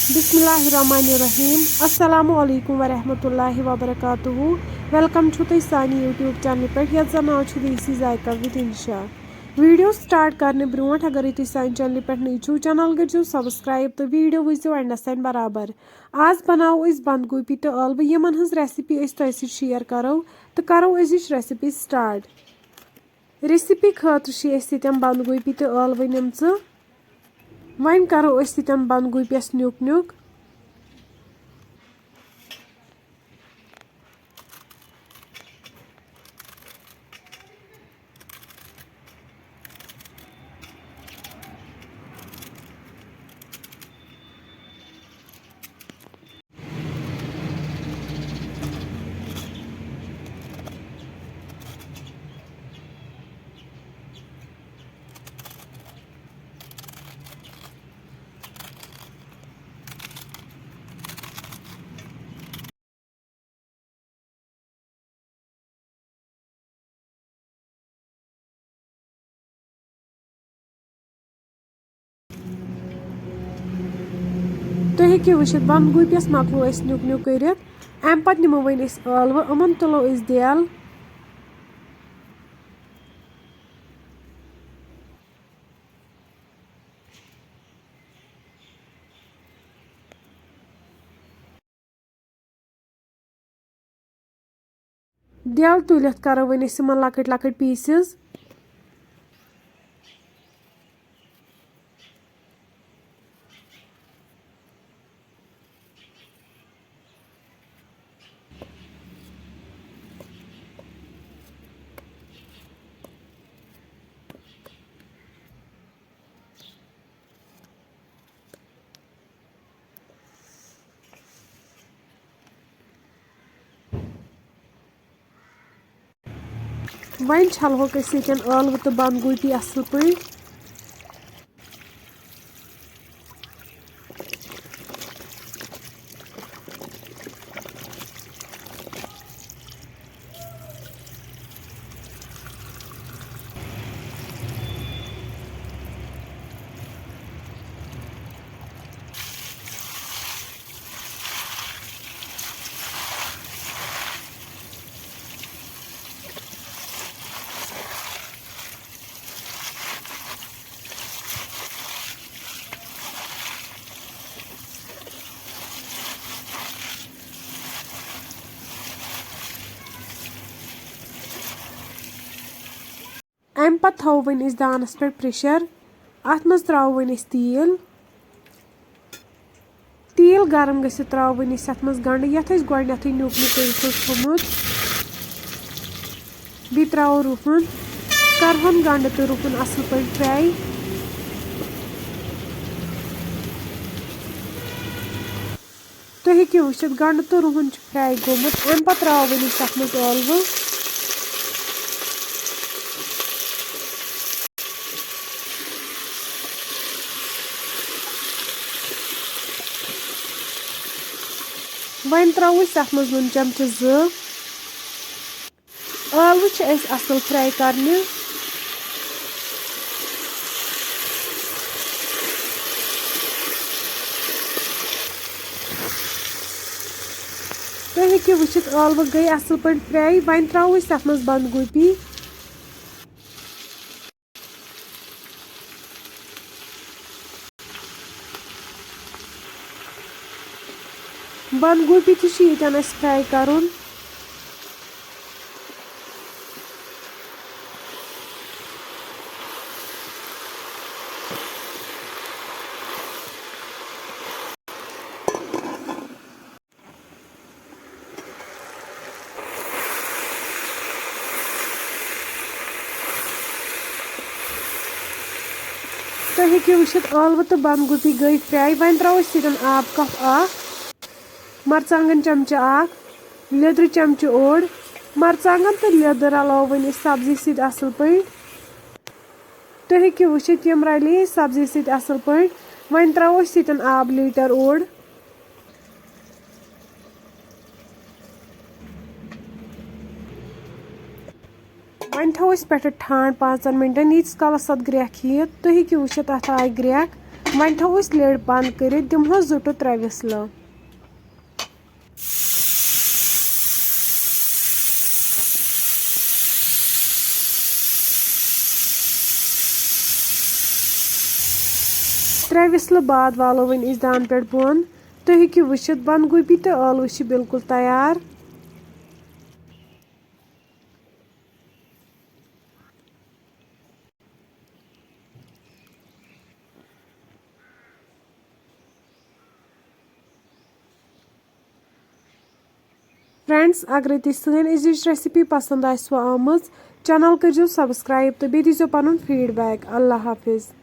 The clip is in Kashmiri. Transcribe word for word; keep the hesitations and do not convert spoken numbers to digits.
بسم اللہ الرحمن الرحیم۔ السلام علیکم ورحمۃ اللہ وبرکاتہ۔ ویلکم چھُو تُہۍ سانہِ YouTube چینلہِ پٮ۪ٹھ، یَتھ زَن ناو چھُ دیسی ذائقہ with انشا۔ ویڈیو سٹارٹ کرنہٕ برونٛٹھ، اگرے تُہۍ سانہِ چینلہِ پٮ۪ٹھ نٔے چھِو، چینل کٔرزیٚو سبسکرائب تہٕ ویڈیو وٕچھزیٚو اینڈس تام برابر۔ آز بناوو أسۍ بندگوپی تہٕ ٲلوٕ، یِمن ہٕنٛز ریسپی أسۍ تۄہہِ سۭتۍ شیئر کرو، تہٕ کرو أزِچ ریسپی سٹارٹ۔ ریسپی خٲطرٕ چھِ أسۍ ییٚتٮ۪ن بندگوپی تہٕ ٲلوٕ نِمژٕ۔ وۄنۍ کرو أسۍ ییٚتٮ۪ن بندگوپیَس نیُک نیُک۔ تُہۍ ہیٚکِو وٕچھِتھ، بنٛد گوٗپیَس مۄکلو اَسہِ نیُک نیُک کٔرِتھ۔ اَمہِ پَتہٕ نِمو وۄنۍ أسۍ ٲلوٕ، یِمَن تُلو أسۍ دٮ۪ل۔ دٮ۪ل تُلِتھ کَرو وۄنۍ أسۍ یِمَن لۄکٕٹۍ لۄکٕٹۍ پیٖسِز۔ وۄنۍ چھلہوکھ أسۍ ییٚتٮ۪ن ٲلوٕ تہٕ بنٛد گوٗپی اَصٕل پٲٹھۍ۔ اَمہِ پَتہٕ تھاوو وۄنۍ أسۍ دانَس پٮ۪ٹھ pressure۔ اَتھ منٛز ترٛاوو وۄنۍ أسۍ تیٖل۔ تیٖل گرم گٔژھِتھ ترٛاوو وۄنۍ أسۍ اَتھ منٛز گنٛڈٕ، یَتھ أسۍ گۄڈٕنٮ۪تھٕے نیُک نیُک کٔرِتھ اوس تھوٚمُت۔ بیٚیہِ ترٛاوو رُہُن۔ کَرہون گنٛڈٕ تہٕ رُہُن اَصٕل پٲٹھۍ fry۔ تُہۍ ہیٚکِو وٕچھِتھ، گنٛڈٕ تہٕ رُہُن چھُ fry گوٚمُت۔ اَمہِ پَتہٕ ترٛاوو وۄنۍ أسۍ تَتھ منٛز ٲلوٕ۔ وۄنۍ ترٛاوو أسۍ تَتھ منٛز نُن چمچہٕ زٕ۔ ٲلوٕ چھِ اَسہِ اَصٕل fry کَرنہِ۔ تُہۍ ہیٚکِو وٕچھِتھ، ٲلوٕ گٔے اَصٕل پٲٹھۍ fry۔ وۄنۍ ترٛاوو أسۍ تَتھ منٛز بنٛد گوٗپی۔ بنٛد گوٗپی تہِ چھُ ییٚتٮ۪ن اَسہِ fry کَرُن۔ تُہۍ ہیٚکِو وٕچھِتھ، ٲلوٕ تہٕ بنٛد گوٗپی گٔے fry۔ وۄنۍ ترٛاوو أسۍ ییٚتٮ۪ن آب cup اکھ، مرژٕوانٛگن چمچہٕ اکھ، لیٚدرِ چمچہٕ اوٚڑ۔ مرژٕوانٛگن تہٕ لیٚدٕر رلاوو وۄنۍ أسۍ سبزی سۭتۍ اَصٕل پٲٹھۍ۔ تُہۍ ہیٚکِو وٕچھِتھ، یِم رَلے سبزی سۭتۍ اَصٕل پٲٹھۍ۔ وۄنۍ ترٛاوو أسۍ ییٚتٮ۪ن آب لیٖٹر اوٚڑ۔ وۄنۍ تھاوو أسۍ پٮ۪ٹھٕ ٹھانٛڈ پانٛژن مِنٹن، ییٖتِس کالس اَتھ گرٛٮ۪کھ یِیہِ۔ تُہۍ ہیٚکِو وٕچھِتھ، اَتھ آے گرٛٮ۪کھ۔ وۄنۍ تھاوو أسۍ lid بنٛد کٔرِتھ، دِمہوس زٕ to ترٛےٚ وِسلہٕ۔ ترٛےٚ وِسلہٕ بعد والو وۄنۍ أسۍ دان پٮ۪ٹھ بۄن۔ تُہۍ ہیٚکِو وٕچھِتھ، بنٛد گوٗپی تہٕ ٲلوٕ چھِ بالکل تیار۔ فرینڈز، اگرے تۄہہِ سٲنۍ أزِچ recipe پسند آسِوٕ آمٕژ، channel کٔرزیٚو subscribe تہٕ بیٚیہِ دیٖزیٚو پنُن feedback۔ اللہ حافظ۔